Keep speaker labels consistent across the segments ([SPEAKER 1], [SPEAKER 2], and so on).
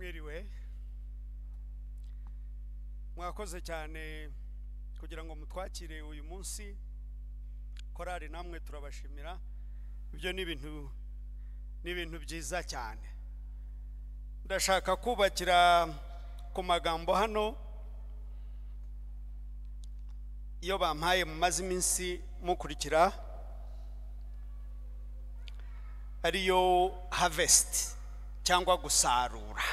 [SPEAKER 1] Mwiriwe, mwakoze cyane kugira ngo mutwakire uyu munsi. Korari namwe turabashimira, ibyo ni ibintu byiza cyane. Ndashaka kubakira ku magambo hano iyo bampaye mumaze iminsi mukurikira, ariyo harvest cyangwa gusarura.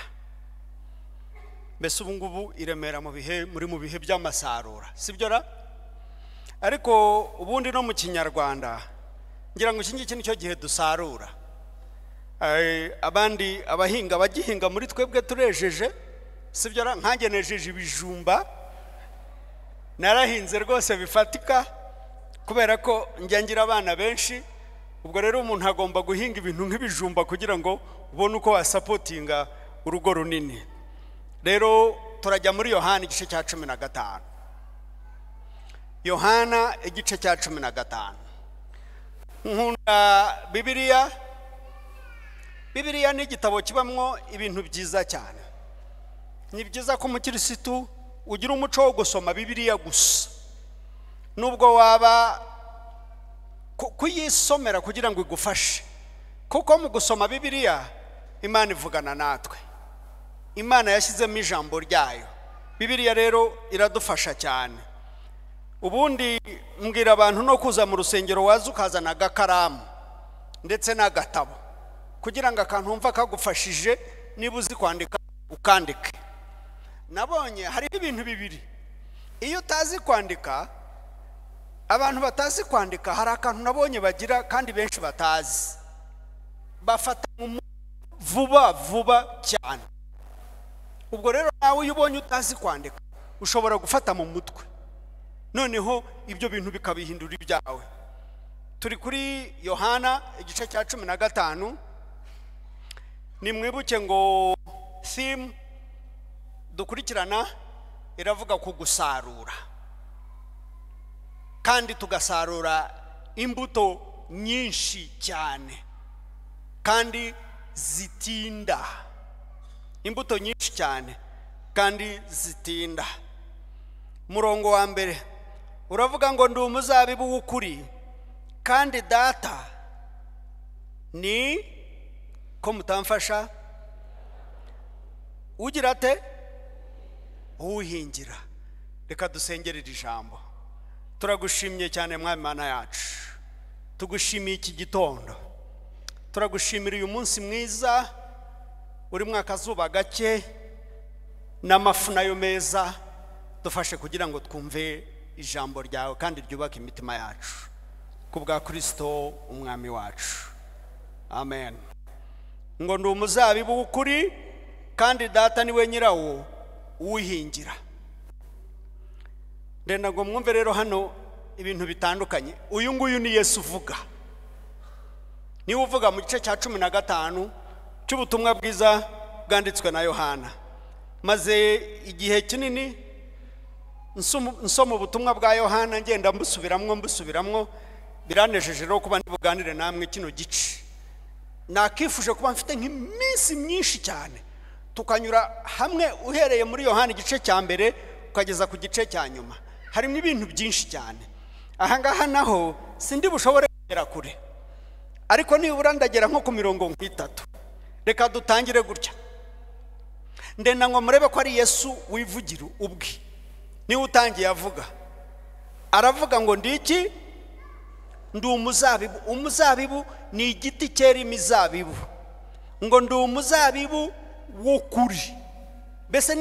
[SPEAKER 1] Mbese ubu ngubu i Remera mu bihe muri mu bihe by'amasarura, sibyo ra? Ariko ubundi no mu Kinyarwanda ngira ngo iki ngiki nicyo gihe dusarura. Abandi abahinga bagihinga muri twebwe turejeje, sibyo ra? Nkanjye nejeje ibijumba, narahinze rwose bifatika kubera ko njya ngira abana benshi. Ubwo rero umuntu agomba guhinga ibintu nk'ibijumba kugira ngo ubone uko wasapotinga urugo runini. Rero turajya muri Yohana igice cya 15. Yohana igice cya 15. Nkunda Bibiliya. Bibiliya ni igitabo kibamwo ibintu byiza cyane. Ni byiza ko umukirisitu ugira umuco wo gusoma Bibiliya gusa, nubwo waba kuyisomera kugira ngo igufashe, kuko mu gusoma Bibiliya Imana ivugana natwe. Imana yashyizemo ijambo ryayo. Bibiliya rero iradufasha cyane. Ubundi mbwira abantu no kuza mu rusengero waza ukazana agakaramu ndetse n'agatabo kugira ngo akantu wumva kagufashije, niba uzi kwandika ukandike. Nabonye hariho ibintu bibiri. Iyo utazi kwandika, abantu batazi kwandika hari akantu nabonye bagira kandi benshi batazi, bafata vuba vuba cyane. Ubwo rero nawe iyo ubonye utazi kwandika ushobora gufata mu mutwe, noneho ibyo bintu bikabihindura ibyawe. Turi kuri Yohana igice cya 15. Nimwibuke ngo theme dukurikirana iravuga ku gusarura, kandi tugasarura imbuto nyinshi cyane kandi zitinda. Imbuto nyinshi cyane kandi zitinda. Murongo wa mbere uravuga ngo ndi umuzabibu w'ukuri kandi data ni ko mutamfasha ugira ate uhingira. Reka dusengere iri jambo. Turagushimye cyane Mwami Mana yacu, tugushimiye iki gitondo, turagushimira uyu munsi mwiza uri mwaka zuba gake n'amafu nayo meza. Dufashe kugira ngo twumve ijambo ryawe kandi ryubake imitima yacu, kubwa Kristo umwami wacu, amen. Ngo ndi umuzabibu w'ukuri kandi data niwe nyirawo uwuhingira. Ndenda ngo mwumve rero hano ibintu bitandukanye. Uyu nguyu ni Yesu uvuga, niwe uvuga mu gice cya 15 cy'ubutumwa bwiza bwanditswe na Yohana. Maze igihe kinini nsoma ubutumwa bwa Yohana ngenda mbusubiramwo, biranejeje rero kuba ndibuganire namwe kino gice. Nakifuje kuba mfite nk'iminsi myinshi cyane tukanyura hamwe uhereye muri Yohana igice cya mbere ukageza ku gice cya nyuma. Harimo ibintu byinshi cyane. Aha ngaha naho sindi bushobore kugera kure, ariko nibura ndagera nko ku mirongo nk'itatu. Reka dutangire gutya. Ndenda ngo murebe ko ari Yesu wivugira ubwe, niwe utangiye avuga. Aravuga ngo ndi iki? Ndi umuzabibu. Umuzabibu ni igiti cyera imizabibu. Ngo ndi umuzabibu w'ukuri. Mbese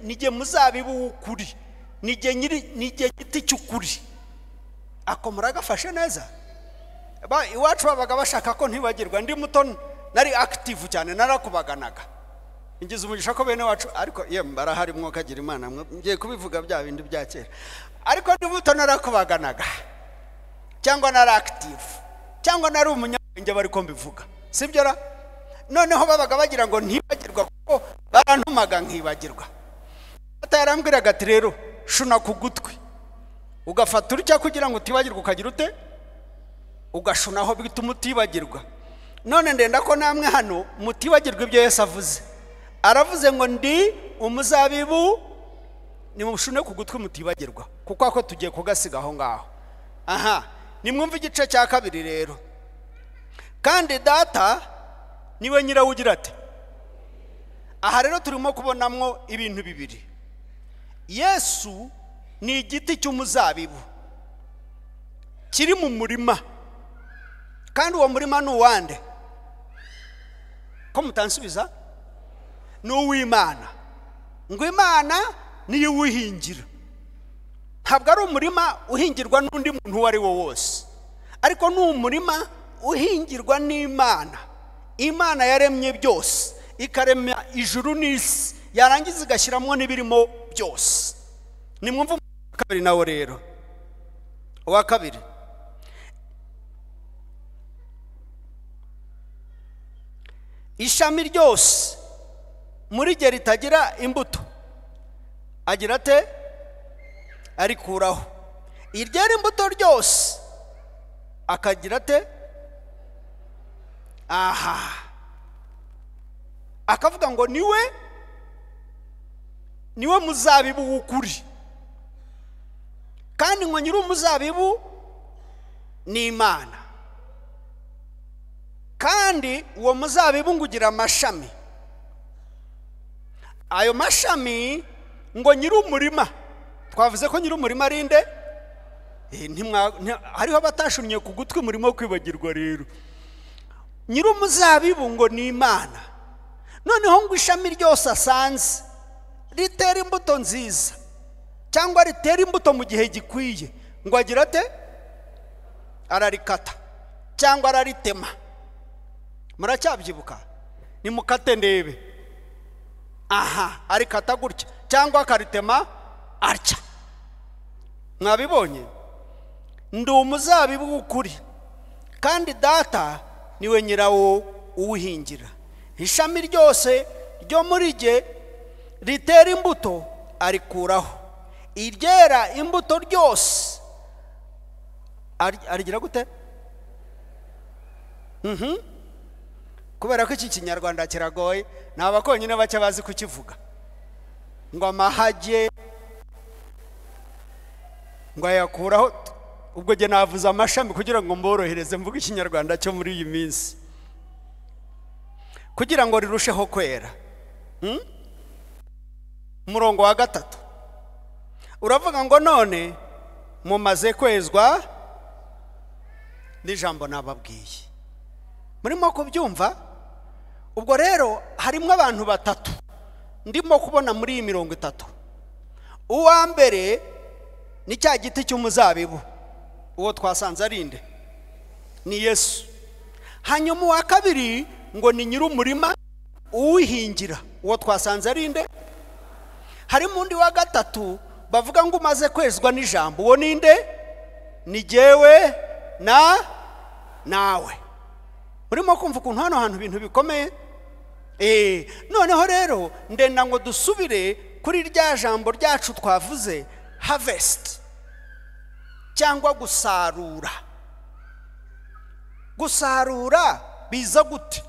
[SPEAKER 1] nige muzabibu w'ukuri, nige giti cy'ukuri. Ako muragafashe neza. Iwacu babaga bashaka ko ntibagirwa. Ndi muto nari active cyane, narakubaganaga. Ngize umugisha ko bene wacu, ariko ye barahari mwokagira Imana, ngiye kubivuga bya bindi bya kera. Ariko ndi muto narakubaganaga, cyangwa nari active, cyangwa nari umunyabwenge bari ko mbivuga, sibyo ra? Noneho babaga bagira ngo ntibagirwa kuko barantumaga nkibagirwa. Data yarambwiraga ati rero shuna ku gutwi ugafata urutya kugira ngo utibagirwa, ukagira ute ugashunaho bituma utibagirwa. None ndenda ko namwe hano mutibagirwa ibyo Yesu avuze. Aravuze ngo ndi umuzabibu, nimushune ku gutwi mutibagirwa, kuko ako tugiye kugasiga aho ngaho. Aha nimwumve igice cya kabiri rero. Kandi data niwe nyirawugira ati. Aha rero turimo kubonamwo ibintu bibiri. Yesu ni igiti cy'umuzabibu kiri mu murima, kandi uwo murima ni uwande? Ko mutansubiza? Ni uw'Imana. Ngo Imana niyo iwuhingira. Ntabwo ari umurima uhingirwa n'undi muntu uwo ari wo wose, ariko ni umurima uhingirwa n'Imana. Imana yaremye byose, ikarema ijuru n'isi, yarangiza igashyiramo n'ibirimo byose. Nimwumve uwa kabiri nawo rero. Uwa kabiri, ishami ryose muri rye ritagira imbuto agira ate? Arikuraho. Iryera imbuto ryose akagira ate? Aha, akavuga ngo niwe muzabibu w'ukuri, kandi ngo nyiri umuzabibu ni Imana, kandi uwo muzabibu ngo ugira amashami. Ayo mashami ngo nyiri umurima, twavuze ko nyiri umurima ari nde? Hariho abatashunnye ku gutwi murimo kwibagirwa rero. Nyiri umuzabibu ngo ni Imana. Noneho ngo ishami ryose asanze ritera imbuto nziza cyangwa ritera imbuto mu gihe gikwiye, ngo agira ate? Ararikata cyangwa araritema. Muracyabyibuka? Nimukate ndebe. Aha, arikata gutya cyangwa akaritema atya. Mwabibonye? Ndi umuzabibu w'ukuri, kandi data niwe nyirawo uwuhingira. Ishami ryose ryo muri jye ritera imbuto arikuraho, iryera imbuto ryose arigira gute? Kubera ko iki kinyarwanda kiragoye, ni abakonyine bake bazi kukivuga. Ngo amahage ngo ayakuraho. Ubwo jye navuze amashami kugira ngo mborohereze mvuge ikinyarwanda cyo muri iyi minsi, kugira ngo rirusheho kwera. Umurongo wa gatatu uravuga ngo none mumaze kwezwa n'ijambo nababwiye. Murimo kubyumva? Ubwo rero harimo abantu batatu ndimo kubona muri iyi mirongo itatu. Uwa mbere ni cya giti cy'umuzabibu, uwo twasanze ari nde? Ni Yesu. Hanyuma uwa kabiri ngo ni nyiri umurima uwihingira, uwo twasanze ari nde? Harimo undi wa gatatu bavuga ngo umaze kwezwa n'ijambo, uwo ni nde? Ni jyewe na nawe. Urimo kumva ukuntu hano hantu ibintu bikomeye? Noneho rero ndenda ngo dusubire kuri rya jambo ryacu twavuze, harvest cyangwa gusarura. Gusarura biza gute?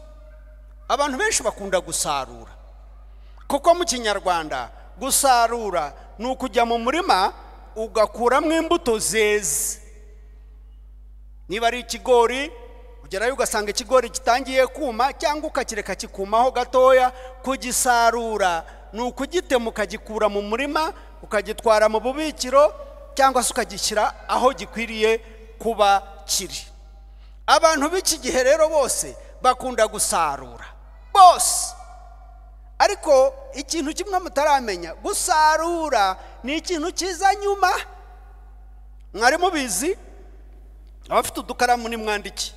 [SPEAKER 1] Abantu benshi bakunda gusarura, kuko mu kinyarwanda gusarura ni ukujya mu murima ugakuramo imbuto zeze. Niba ari ikigori ugerayo ugasanga ikigori gitangiye kuma, cyangwa ukakireka kikumaho gatoya. Kugisarura ni ukugitema ukagikura mu murima ukagitwara mu bubikiro, cyangwa se ukagishyira aho gikwiriye kuba kiri. Abantu b'iki gihe rero bose bakunda gusarura bose, ariko ikintu kimwe mutaramenya, gusarura ni ikintu kiza nyuma. Mwari mubizi? Abafite udukaramu nimwandike.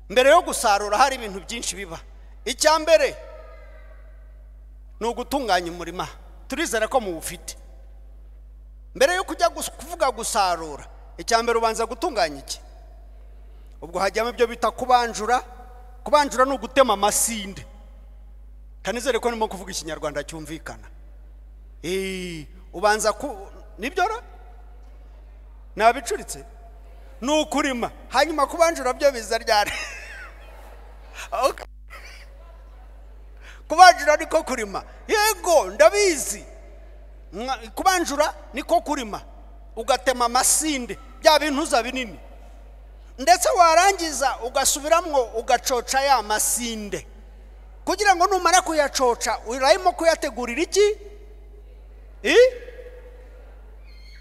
[SPEAKER 1] Mbere yo gusarura hari ibintu byinshi biba. Icya mbere ni ugutunganya umurima. Turizera ko muwufite. Mbere yo kujya kuvuga gusarura, icya mbere ubanza gutunganya iki? Ubwo hajyamo ibyo bita kubanjura. Kubanjura ni ugutema amasinde. Kanizere ko ndimo kuvuga ikinyarwanda cyumvikana. Ubanza nibyo ra? Nabicuritse? Ni ukurima. Hanyuma kubanjura byo biza ryari? Kubanjura niko kurima. Yego ndabizi, kubanjura niko kurima, ugatema amasinde bya bintuza binini, ndetse warangiza ugasubiramwo ugacoca ya masinde, kugira ngo numara kuyacoca urayimo kuyategurira iki?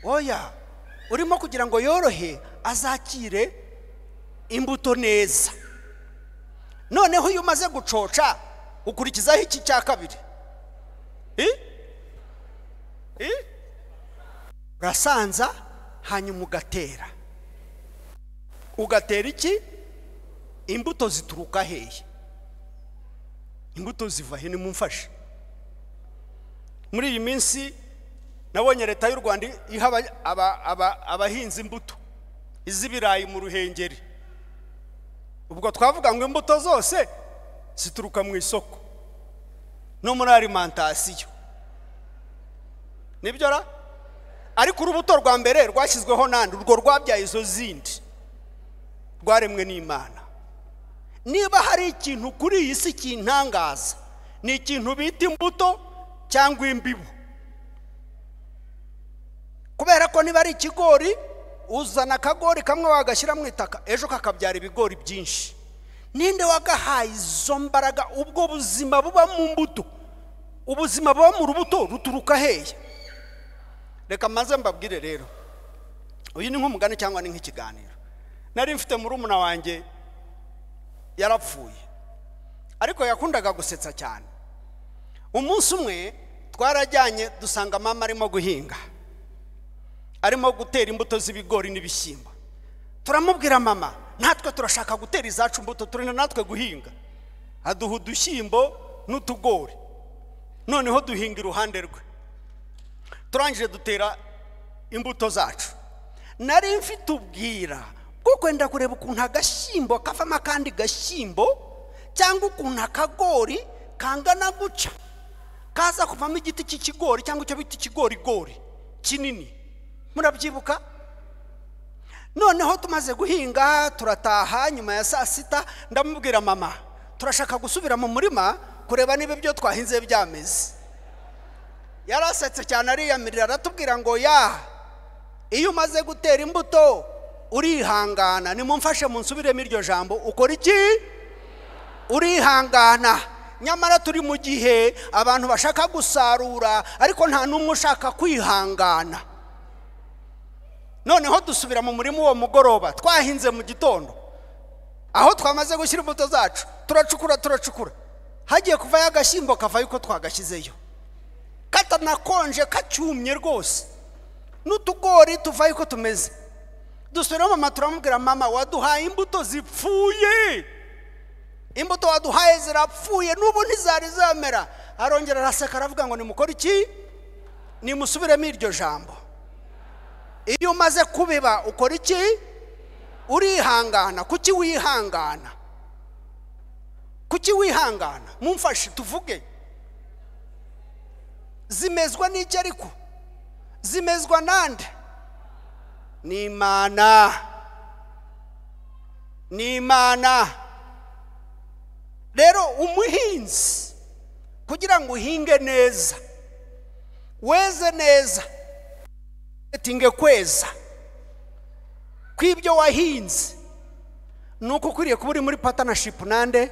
[SPEAKER 1] Oya, urimo kugira ngo yorohe azakire imbuto neza. Noneho iyo umaze gucoca ukurikizaho iki cya kabiri? Urasanza hanyuma ugatera. Ugatera iki? Imbuto zituruka hehe? Imbuto ziva he? Nimumfashe. Muri iyi minsi nabonye leta y'u Rwanda iha abahinzi imbuto iz'ibirayi mu Ruhengeri. Ubwo twavuga ngo imbuto zose zituruka mu isoko no muri alimentation, nibyo ra? Ariko urubuto rwa mbere rwashyizweho nande? Urwo rwabyaye izo zindi, rwaremwe n'Imana. Niba hari ikintu kuri iyi si kintangaza, ni ikintu bita imbuto cyangwa imbibu. Kubera ko niba ari ikigori, uzana akagori kamwe wagashyira mu itaka, ejo kakabyara ibigori byinshi. Ninde wagahaye izo mbaraga? Ubwo buzima buba mu mbuto, ubuzima buba mu rubuto ruturuka hehe? Reka maze mbabwire rero, uyu ni nk'umugani cyangwa ni nk'ikiganiro. Nari mfite murumuna wanjye yarapfuye, ariko yakundaga gusetsa cyane. Umunsi umwe twarajyanye dusanga mama arimo guhinga, arimo gutera imbuto z'ibigori n'ibishyimbo. Turamubwira, mama natwe turashaka gutera izacu mbuto, turina natwe guhinga. Aduha udushyimbo n'utugori, noneho duhinga iruhande rwe. Turangije dutera imbuto zacu. Nari mfite ubwira bwo kwenda kureba ukuntu agashyimbo kavamo akandi gashyimbo, cyangwa ukuntu akagori kangana guca kaza kuvamo igiti cy'ikigori cyangwa icyo bita ikigorigori kinini. Murabyibuka? Noneho tumaze guhinga turataha nyuma ya saa sita, ndamubwira mama turashaka gusubira mu murima kureba niba ibyo twahinze byameze. Yarasetse cyane ariyamirira, aratubwira ngo ya, iyo umaze gutera imbuto urihangana. Nimumfashe munsubiremo iryo jambo, ukora iki? Urihangana. Nyamara turi mu gihe abantu bashaka gusarura, ariko nta n'umwe ushaka kwihangana. Noneho dusubira mu murima uwo mugoroba twahinze mu gitondo, aho twamaze gushyira imbuto zacu, turacukura turacukura, hagiye kuvayo agashyimbo kavayo uko twagashyizeyo, katanakonje kacyumye rwose, n'utugori tuvayo uko tumeze. Dusubiramo mama turamubwira, mama waduhaye imbuto zipfuye, imbuto waduhaye zirapfuye, n'ubu ntizari zamera. Arongera araseka aravuga ngo nimukore iki? Nimusubiremo iryo jambo. Iyo umaze kubiba ukora iki? Urihangana. Kuki wihangana? Kuki wihangana? Mumfashe tuvuge. Zimezwa n'iki? Ariko zimezwa nande? Ni Imana. Ni Imana. Rero umuhinzi kugira ngo uhinge neza, weze neza, tinge kweza kwibyo wahinze, nuko ukwiriye kuba uri muri partnership nande?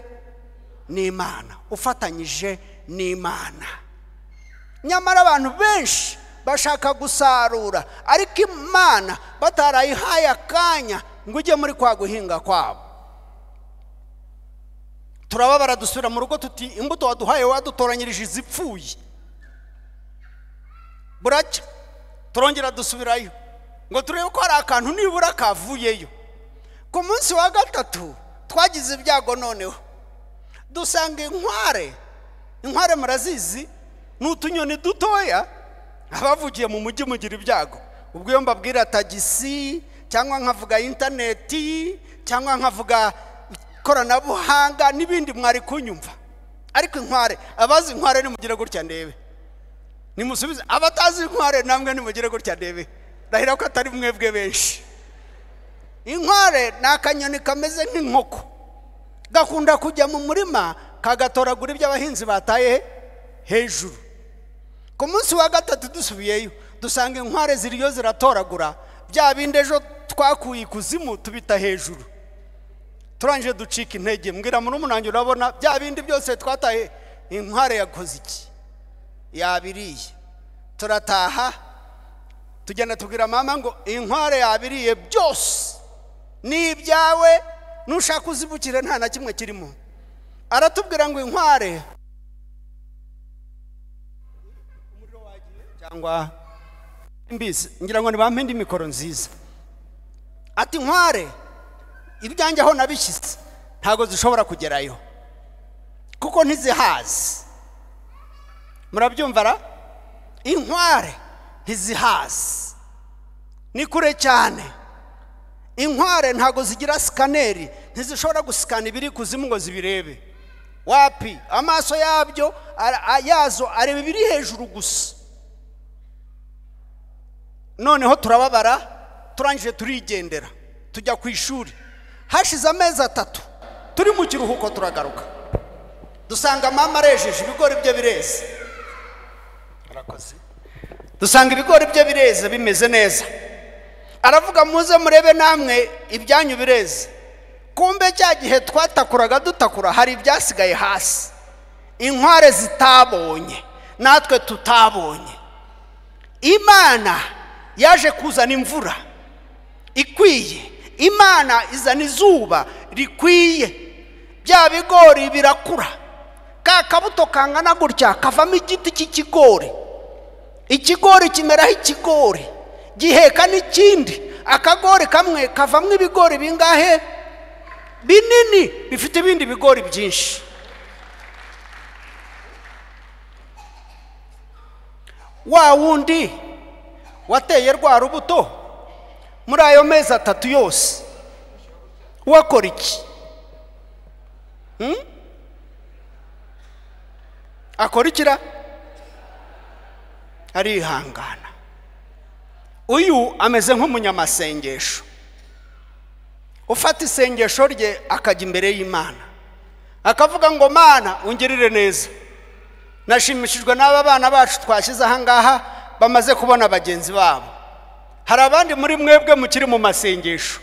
[SPEAKER 1] Ni Imana, ufatanyije n'Imana. Nyamara abantu benshi bashaka gusarura, ariko Imana batarayihaye akanya ngo ujye muri kwa guhinga kwabo. Turababara dusubira mu rugo tuti imbuto waduhaye wadutoranyirije izipfuye. Buracya turongera dusubirayo ngo turebe ko hari akantu nibura kavuyeyo. Ku munsi wa gatatu twagize ibyago, noneho dusanga inkware. Inkware murazizi, ni utunyoni dutoya. Abavugiye mu mujyi mugira ibyago. Ubwo iyo mbabwira tagisi cyangwa nkavuga interineti cyangwa nkavuga ikoranabuhanga n'ibindi mwari kunyumva. Ariko inkware, abazi inkware nimugire gutya ndebe. Nimusubize. Abatazi inkware namwe nimugire gutya ndebe. Ndahira ko atari mwebwe benshi. Inkware ni akanyoni kameze nk'inkoko, gakunda kujya mu murima kagatoragura ibyo abahinzi bataye hejuru. Ku munsi wa gatatu dusubiyeyo dusanga inkware ziriyo ziratoragura bya bindi ejo twakuye ikuzimu tubita hejuru. Turangije ducika intege, mbwira murumuna wanjye urabona bya bindi byose twataye inkware yakoze iki? Yabiriye. Turataha tugenda tubwira mama ngo inkware yabiriye byose ni ibyawe, nushaka uzibukire nta na kimwe kirimo. Aratubwira ngo inkware umuriro wagiye cyangwa imbizi, ngira ngo nibampe indi mikoro nziza. Ati inkware ibyanjye aho nabishyize ntago zishobora kugerayo kuko ntizihazi. Murabyumva ra? Inkware ntizihazi, ni kure cyane. Inkware ntago zigira sikaneri, ntizishobora gusikana ibiri kuzimu ngo zibirebe. Wapi, amaso yabyo yazo areba ibiri hejuru gusa. Noneho turababara, turangije turigendera tujya ku ishuri. Hashize amezi 3 turi mu kiruhuko, turagaruka dusanga mama arejeje ibigori bye bireze. Arakoze. Dusanga ibigori bye bireze bimeze neza. Aravuga muze murebe namwe ibyanyu bireze. Kumbe cya gihe twatakuraga dutakura hari ibyasigaye hasi, inkware zitabonye natwe tutabonye. Imana yaje kuzana imvura ikwiye, Imana izana izuba rikwiye, bya bigori birakura. Ka kabuto kangana gutya kavamo igiti cy'ikigori, ikigori kimeraho ikigori giheka n'ikindi. Akagori kamwe kavamo ibigori bingahe? Binini, bifite ibindi bigori byinshi. Wa wundi wateye rwa rubuto muri ayo mezi 3 yose wakora iki? Akora ikira? Arihangana. Uyu ameze nk'umunyamasengesho ufata isengesho rye akajya imbere y'Imana akavuga ngo Mana ungirire neza, nashimishijwe n'aba bana bacu twashyize aha ngaha bamaze kubona bagenzi babo. Hari abandi muri mwebwe mukiri mu masengesho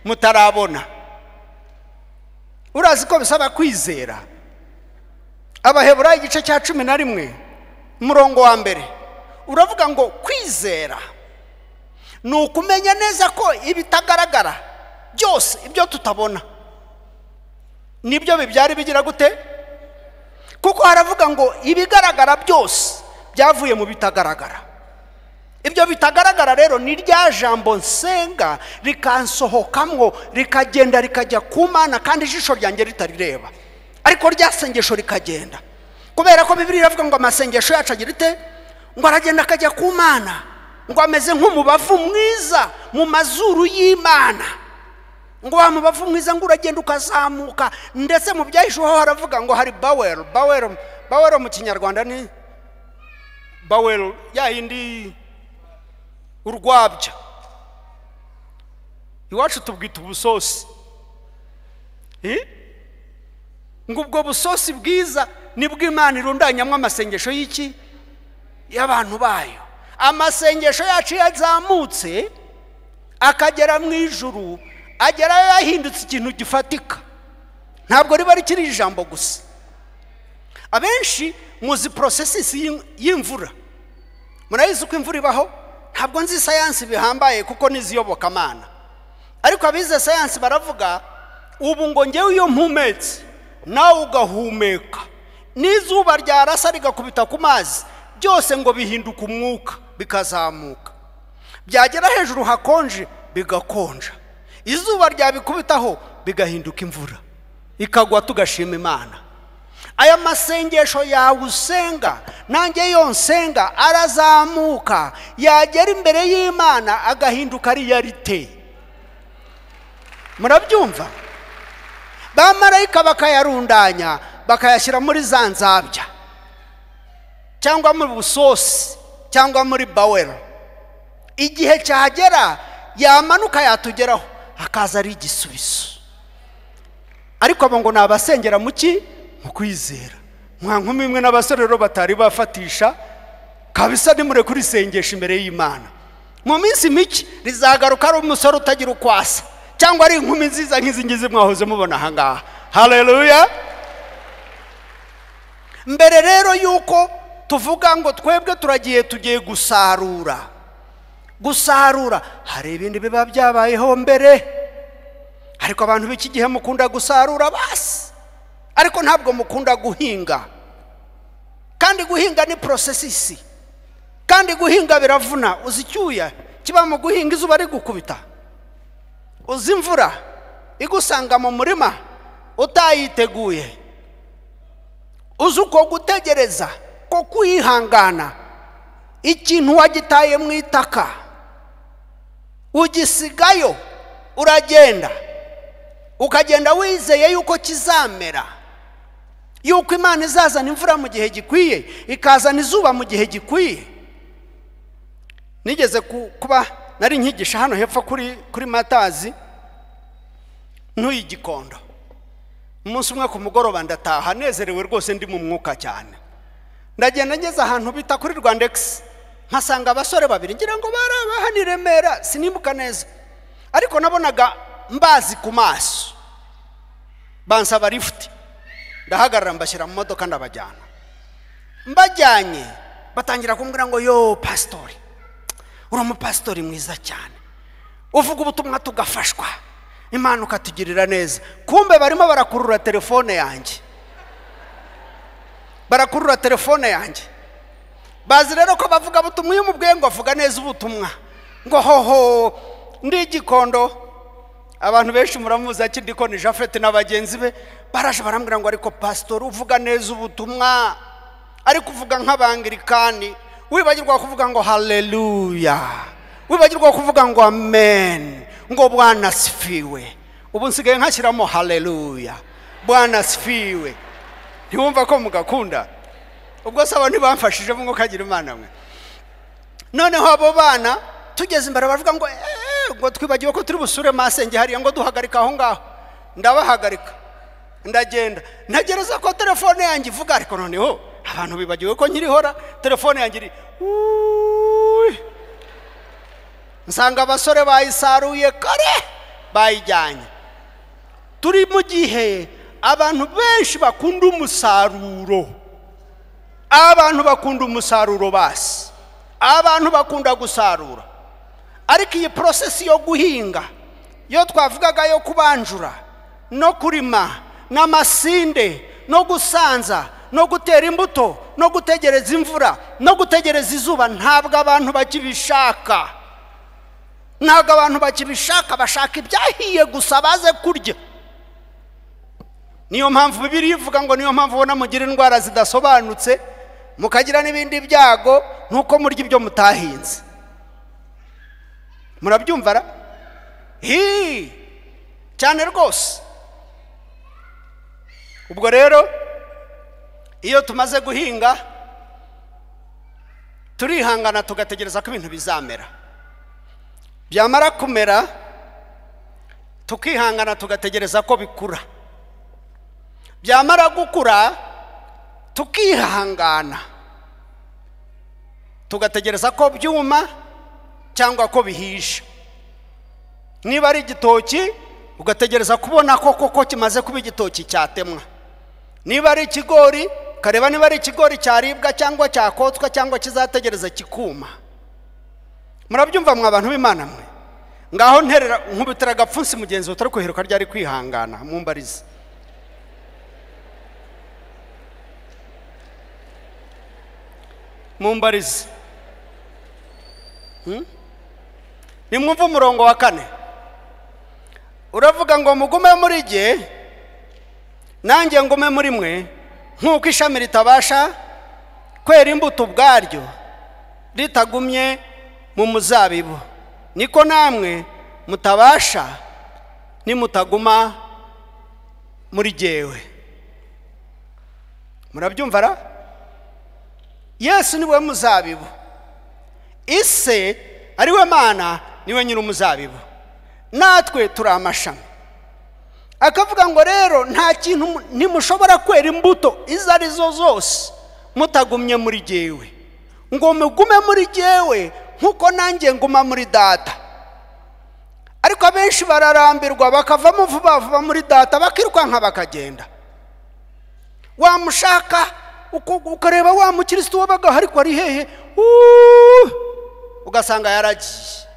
[SPEAKER 1] mutarabona. Urazi ko bisaba kwizera. Abaheburayo igice cya 11 umurongo wa 1 uravuga ngo kwizera ni ukumenya neza ko ibitagaragara byose, ibyo tutabona nibyo bibyari bigira gute? Kuko haravuga ngo ibigaragara byose byavuye mu bitagaragara. Ibyo bitagaragara rero ni rya jambo nsenga rikansohokamwo rikagenda rikajya ku Mana kandi ijisho ryanjye ritarireba, ariko rya sengesho rikagenda. Kubera ko Bibiliya iravuga ngo amasengesho yacu agira ite? Ngo aragenda akajya ku Mana, ngo ameze nk'umubavu mwiza mu mazuru y'Imana. Ngo wa mubavu mwiza ngo uragenda ukazamuka. Ndetse mu byahishuho haravuga ngo hari bawel, bawel, bawel mu Kinyarwanda ni bawel ya yindi urwabya. Iwacu tubwita ubusosi. Ngo ubwo busosi bwiza nibwo Imana irundanyamwo amasengesho y'iki? Y'abantu bayo. Amasengesho yacu yazamutse akagera mu ijuru, agerayo yahindutse ikintu gifatika. Ntabwo riba rikiri ijambo gusa. Abenshi muzi processes y'imvura. Murayizi uko imvura ibaho? Ntabwo nzi science bihambaye kuko niziyobokamana, ariko abize science baravuga ubu ngo ngewe iyo mpumetse nawe ugahumeka, n'izuba ryarasa rigakubita ku mazi, byose ngo bihinduka umwuka bikazamuka, byagera hejuru hakonje bigakonja, izuba ryabikubitaho bigahinduka imvura ikagwa, tugashima Imana. Aya masengesho yawe usenga nanjye yo nsenga arazamuka, yagera imbere y'Imana agahinduka realite. Murabyumva? Bamarayika bakayarundanya bakayashyira muri za nzabya cyangwa muri busosi cyangwa muri bawel. Igihe cyagera yamanuka yatugeraho akaza ari igisubizo. Ariko abo ngo nabasengera muki? Mu kwizera. Mwa nkumi imwe n'abasore rero batari bafatisha kabisa, nimure kuri sengesha imbere y'Imana. Mu minsi mike rizagaruka ari umusore utagira ukwasa, cyangwa ari inkumi nziza nk'izi ngizi mwahoze mubona aha ngaha. Haleluya. Mbere rero yuko tuvuga ngo twebwe turagiye tugiye gusarura, gusarura hari ibindi biba byabayeho mbere. Ariko abantu b'iki gihe mukunda gusarura basi, ariko ntabwo mukunda guhinga. Kandi guhinga ni processes, kandi guhinga biravuna. Uzi icyuya kiba mu guhinga, izuba rigukubita, uzi imvura igusanga mu murima utayiteguye, uzi uko gutegereza ko kwihangana, ikintu wagitaye mu itaka ugisigayo, uragenda ukagenda wizeye yuko kizamera, yuko Imana izazana imvura mu gihe gikwiye, ikazana izuba mu gihe gikwiye. Nigeze kuba nari nkigisha hano hepfo kuri Matazi ntuye Igikondo. Umunsi umwe ku mugoroba ndataha nezerewe rwose, ndi mu mwuka cyane. Ndagenda ngeze ahantu bita kuri Rwandex, nkasanga abasore babiri, ngira ngo bari abahani i Remera, sinibuka neza, ariko nabonaga mbazi ku maso. Bansaba lift, ndahagarara mbashyira mu modoka ndabajyana. Mbajyanye batangira kumbwira ngo yo pastori, uri umupasitori mwiza cyane, uvuga ubutumwa tugafashwa, Imana ukatugirira neza. Kumbe barimo barakurura telefone yanjye, barakurura telefone yanjye. Bazi rero ko bavuga ubutumwa, iyo umubwiye ngo avuga neza ubutumwa ngo hoho ndi Igikondo. Abantu benshi muramuzi akidikoni Jafet na bagenzi be baraje barambwira ngo ariko pastor uvuga neza ubutumwa, ariko uvuga nk'abangirikani, wibagirwa kuvuga ngo haleluya, wibagirwa kuvuga ngo amen, ngo Bwana asifiwe. Ubu nsigaye nkashyiramo haleluya, Bwana asifiwe. Ntiwumva ko mugakunda? Ubwo se abantu bamfashije ngo kagira Imana mwe. Noneho abo bana tugeze imbere bavuga ngo ngo twibagiwe ko turi busure masenge hariya, ngo duhagarika aho ngaho. Ndabahagarika, ndagenda ntegereza ko telefone yanjye ivuga, ariko noneho abantu bibagiwe ko nkirihora, telefone yanjye iri nsanga abasore bayisaruye kare bayijyanye. Turi mu gihe abantu benshi bakunda umusaruro, abantu bakunda umusaruro basi, abantu bakunda gusarura. Ariko iyi process yo guhinga, yo twavugaga yo kubanjura no kurima n'amasinde no gusanza no gutera imbuto no gutegereza imvura no gutegereza izuba, ntabwo abantu bakibishaka. Ntabwo abantu bakibishaka, bashaka ibyahiye gusa baze kurya. Niyo mpamvu Bibiliya ivuga ngo niyo mpamvu ubona mugira indwara zidasobanutse, mukagira n'ibindi byago, nuko murya ibyo mutahinze. Murabyumva ra? Hi! Cyane rwose. Ubwo rero iyo tumaze guhinga turihangana tugategereza ko ibintu bizamera. Byamara kumera tukihangana tugategereza ko bikura. Byamara gukura tukihangana tugategereza ko byuma cyangwa ko bihisha. Niba ari igitoki ugategereza kubona ko koko kimaze kuba igitoki cyatemwa. Niba ari ikigori kareba niba ari ikigori cyaribwa cyangwa cyakotswa cyangwa kizategereza kikuma. Murabyumva mwa bantu b'Imana mwe? Ngaho nterera nkubitira agapfunsi mugenzi utari kuheruka ryari kwihangana mumbarize. Mumbarize. Nimwumva umurongo wa 4 uravuga ngo mugume muri jye nanjye ngume muri mwe, nk'uko ishami ritabasha kwera imbuto ubwaryo ritagumye mu muzabibu, niko namwe mutabasha nimutaguma muri jyewe. Murabyumva ra? Yesu niwe muzabibu, ise ariwe Mana niwe nyiri umuzabibu, natwe turi amashami. Akavuga ngo rero nta kintu ntimushobora kwera imbuto izo arizo zose mutagumye muri jyewe, ngo mugume muri jyewe nkuko nanjye nguma muri data. Ariko abenshi bararambirwa bakavamo vuba vuba muri data, bakirukanka bakagenda. Wamushaka ukareba wa mukristo wabaga ariko ari hehe, ugasanga yaragiye.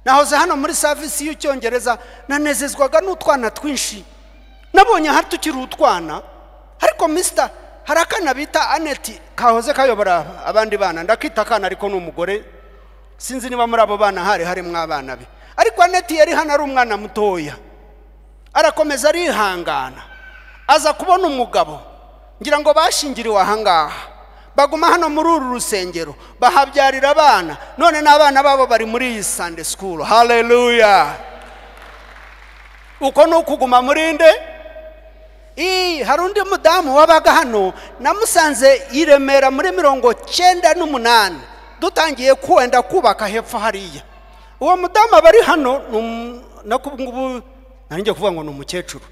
[SPEAKER 1] Nahoze hano muri service y'Icyongereza nanezezwaga n'utwana twinshi nabonye hari tukiri utwana. Ariko mister hari akana bita Annette kahoze kayobora abandi bana, ndakita akana ariko ni umugore, sinzi niba muri abo bana hari harimo abana be. Ariko Annette yari hano ari umwana mutoya, arakomeza arihangana, aza kubona umugabo, ngira ngo bashingiriwe ahangaha, baguma hano muri uru rusengero bahabyarira abana, none n'abana babo bari muri iyi Sunday school. Haleluya! Uko ni ukuguma muri nde? Hari undi mudamu wabaga hano namusanze i Remera muri 98 dutangiye kwenda kubaka hepfo hariya. Uwo mudamu aba ari hano, ngubu nari kuvuga ngo ni umukecuru,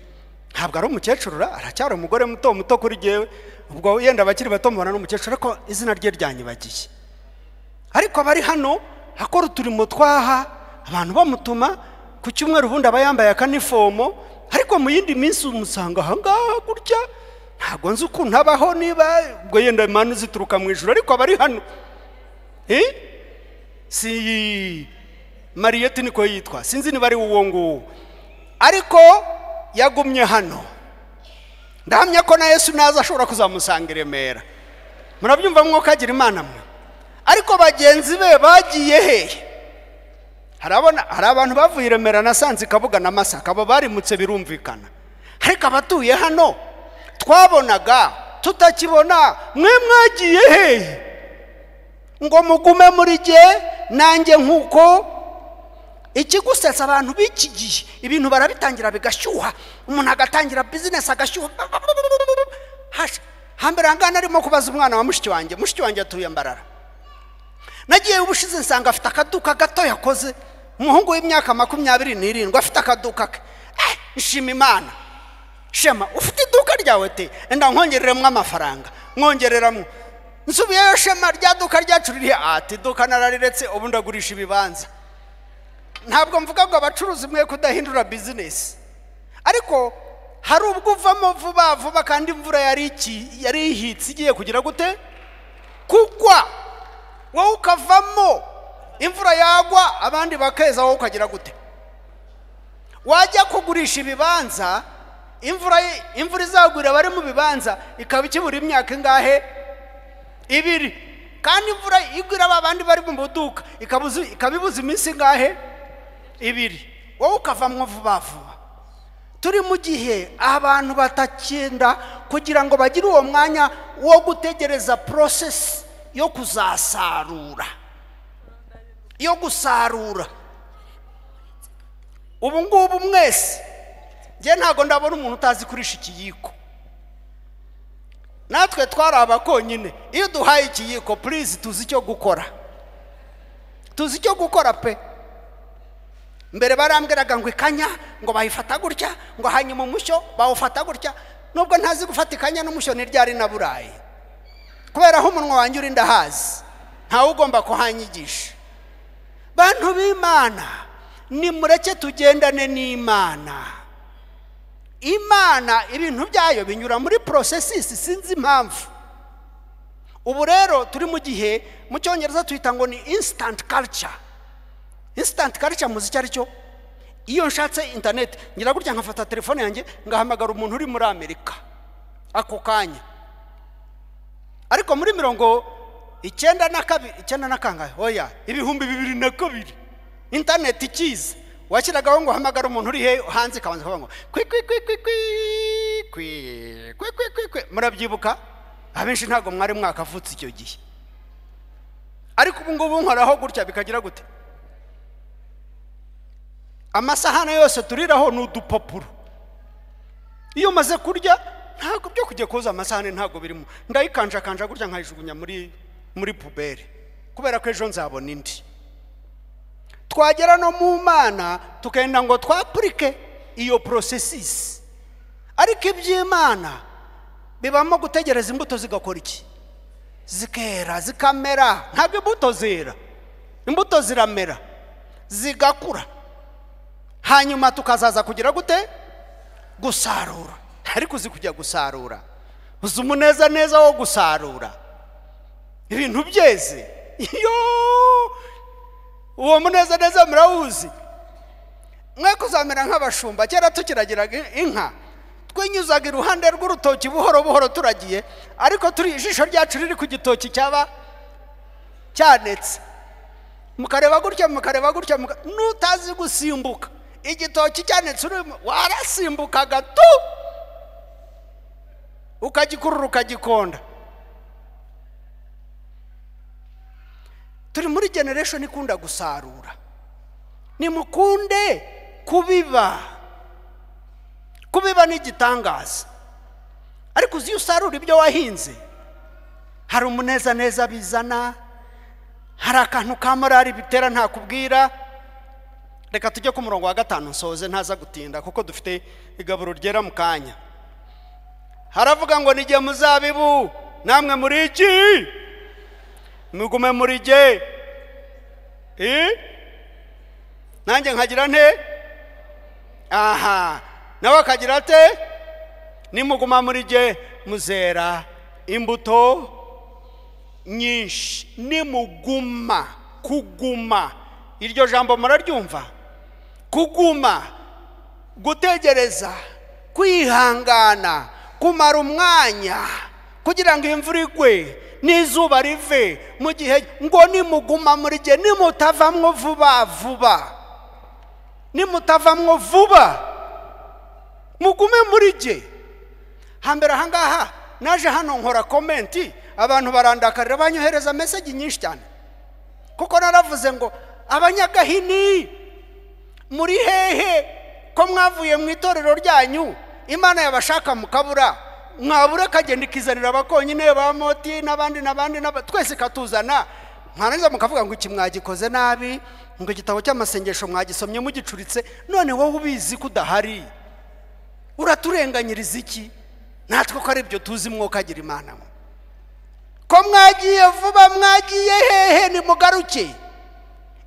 [SPEAKER 1] ntabwo ari umukecuru, aracyari umugore muto muto kuri jyewe, ubwo yenda abakiri bato mubona n'umukecuru, ariko izina rye ryanyibagiye. Ariko abari hano akora uturimo twaha abantu bamutuma ku cyumweru, ubundi aba yambaye akanifomo, ariko mu yindi minsi umusanga ahangaha gutya, ntabwo nzi ukuntu abaho, niba ubwo yenda imana zituruka mu ijuru, ariko abari hano. Si Mariette niko yitwa, sinzi niba ari uwo nguwo, ariko yagumye hano. Ndahamya ko na Yesu naza ashobora kuzamusanga i Remera. Murabyumva mwuka agira Imana mwe. Ariko bagenzi be bagiye hehe? Hari abantu bavuye i Remera nasanze Kabuga na Masaka, abo barimutse birumvikana. Ariko abatuye hano twabonaga tutakibona, mwe mwagiye hehe? Ngo mugume muri jye nanjye nkuko. Ikigusetsa abantu b'iki gihe ibintu barabitangira bigashyuha, umuntu agatangira business agashyuha. Hambere angana arimo kubaza umwana wa mushiki wanjye, mushiki wanjye atuye Mbarara. Nagiye ubushize nsanga afite akaduka gato yakoze, umuhungu w'imyaka 27 afite akaduka ke. Nshima Imana. Shema, ufite iduka ryawe te, enda nkongereremo amafaranga, nkongereramo. Nsubiyeyo Shema, rya duka ryacu riri ati iduka narariretse ubu ndagurisha ibibanza. Ntabwo mvuga ngo abacuruzi mwe kudahindura business, ariko hari ubwo uvamo vuba vuba kandi imvura yari ihitse igiye kugira gute kugwa, wowe ukavamo, imvura yagwa abandi bakeza, wowe ukagira gute? Wajya kugurisha ibibanza, imvura izagwira bari mu bibanza ikaba ikibura imyaka ingahe? 2. Kandi imvura igwira abandi bari mu buduka ikaba ibuza iminsi ingahe? 2. Wowe ukavamwo vuba vuba. Turi mu gihe abantu batakenda kugira ngo bagire uwo mwanya wo gutegereza process yo kuzasarura, yo gusarura. Ubu ngubu mwese njye ntago ndabona umuntu utazi kurisha ikiyiko. Natwe twari abakonyine, iyo duhaye ikiyiko please tuzi icyo gukora, tuzi icyo gukora pe. Mbere barambwiraga ngo ikanya ngo bayifata gutya, ngo hanyuma umushyo bawufata gutya, nubwo ntazi gufata ikanya n'umushyo ni ryari na Burayi, kubera aho umunwa wanjye uri ndahazi, ntawe ugomba kuhanyigisha. Bantu b'Imana, nimureke tugendane n'Imana. Imana ibintu byayo binyura muri processes, sinzi impamvu. Ubu rero turi mu gihe mu Cyongereza twita ngo ni instant culture. Instant culture muzi icyo ari cyo? Iyo nshatse internet ngira gutya nkafata telefone yanjye ngahamagara umuntu uri muri Amerika ako kanya. Ariko muri 92 9 na kangahe? Oya, 2002 internet ikiza, washyiragaho ngo hamagara umuntu uri he hanze kabanza kavuga ngo kwi kwi kwi kwi kwi kwi kwi kwi kwi. Murabyibuka? Abenshi ntago mwari mwakavutse icyo gihe. Ariko ubu ngubu nkoraho gutya bikagira gute? Amasahane yose turiraho ni udupapuro. Iyo umaze kurya ntabwo byo kujya koza amasahane ntabwo birimo, ndayikanja kanja gutya nkayijugunya muri pubere, kubera ko ejo nzabona indi. Twagera no mu Mana tukenda ngo twapurike iyo processes. Ariko iby'Imana bibamo gutegereza imbuto zigakora iki? Zikera, zikamera. Ntabwo imbuto zera, imbuto ziramera zigakura, hanyuma tukazaza kugira gute? Gusarura. Ariko uzi kujya gusarura, uzi umuneza neza wo gusarura ibintu byeze. Iyo uwo muneza neza murawuzi. Mwe kuzamera nk'abashumba. Kera tukiragiraga inka twinyuzaga iruhande rw'urutoki buhoro buhoro turagiye, ariko turi ijisho ryacu riri ku gitoki cyaba cyanetse, mukareba gutya, mukareba gutya, nutazi gusimbuka igitoki cyanetse warasimbukaga tu ukagikurura ukagikonda. Turi muri generation ikunda gusarura. Nimukunde kubiba. Kubiba ni igitangaza, ariko uzi usarura ibyo wahinze hari umuneza neza bizana, hari akantu ka morali bitera ntakubwira. Reka tujye ku murongo wa 5 nsoze ntaza gutinda kuko dufite igaburo ryera mu kanya. Haravuga ngo nijye muzabibu namwe muri iki? Mugume muri jye. Nanjye nkagira nte? Aha, nawe akagira ate? Nimuguma muri jye muzera imbuto nyinshi. Nimuguma, kuguma, iryo jambo muraryumva? Kuguma, gutegereza, kwihangana, kumara umwanya kugira ngo imvura igwe n'izuba rive mu gihe. Ngo nimuguma muri jye, nimutavamwo vuba vuba, nimutavamwo vuba, mugume muri jye. Hambere ahangaha naje hano nkora komenti, abantu barandakarira, banyohereza message nyinshi cyane, kuko naravuze ngo abanyagahini muri hehe ko mwavuye mu itorero ryanyu, Imana yabashaka mukabura, mwabura kagenda ikizanira abakonyine ba moti n'abandi n'abandi, twese katuzana, mwarangiza mukavuga ngo iki mwagikoze nabi, ngo igitabo cy'amasengesho mwagisomye mugicuritse. None wowe ubizi ko udahari, uraturenganyiriza iki? Natwe ko ari ibyo tuzi mwokagira Imana. Ko mwagiye vuba, mwagiye hehe? Nimugaruke.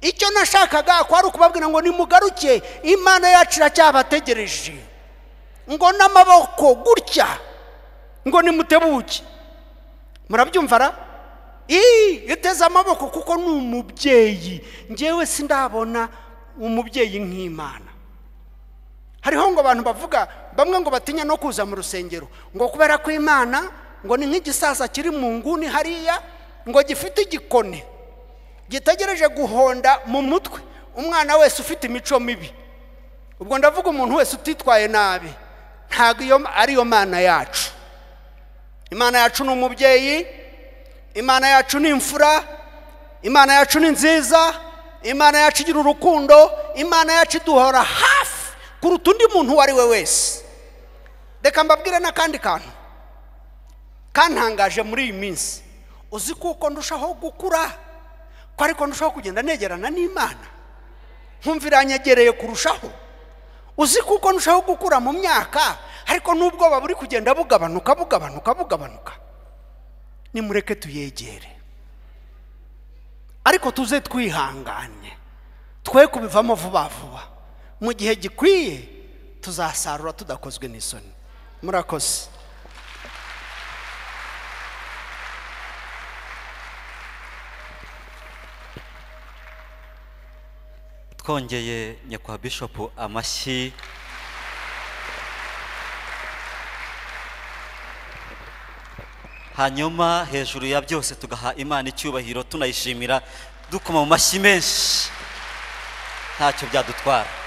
[SPEAKER 1] Icyo nashakaga ko ari ukubabwira ngo nimugaruke, Imana yacu iracyabategereje, ngo n'amaboko gutya, ngo nimutebuke. Murabyumva ra? Iteze amaboko kuko ni umubyeyi. Njyewe sindabona umubyeyi nk'Imana. Hariho ngo abantu bavuga, bamwe ngo batinya no kuza mu rusengero ngo kubera ko Imana ngo ni nk'igisaza kiri mu nguni hariya, ngo gifite igikoni gitegereje guhonda mu mutwe umwana wese ufite imico mibi. Ubwo ndavuga umuntu wese utitwaye nabi. Ntabwo iyo ariyo Mana yacu. Imana yacu ni umubyeyi, Imana yacu ni imfura, Imana yacu ni nziza, Imana yacu igira urukundo, Imana yacu iduhora hafi kuruta undi muntu uwo ari we wese. Reka mbabwire n'akandi kantu kantangaje muri iyi minsi. Uzi kuko ndushaho gukura, ko ariko ndushaho kugenda negerana n'Imana, nkumva iranyegereye kurushaho. Uzi kuko ndushaho gukura mu myaka, ariko n'ubwoba buri kugenda bugabanuka bugabanuka bugabanuka. Nimureke tuyegere, ariko tuze twihanganye, twe kubivamo vuba vuba. Mu gihe gikwiye tuzasarura tudakozwe n'isoni. Murakoze.
[SPEAKER 2] Twongeye nyakwa Bishop amashyi. Hanyuma hejuru ya byose tugaha Imana icyubahiro, tunayishimira dukoma mu mashyi menshi, ntacyo byadutwara.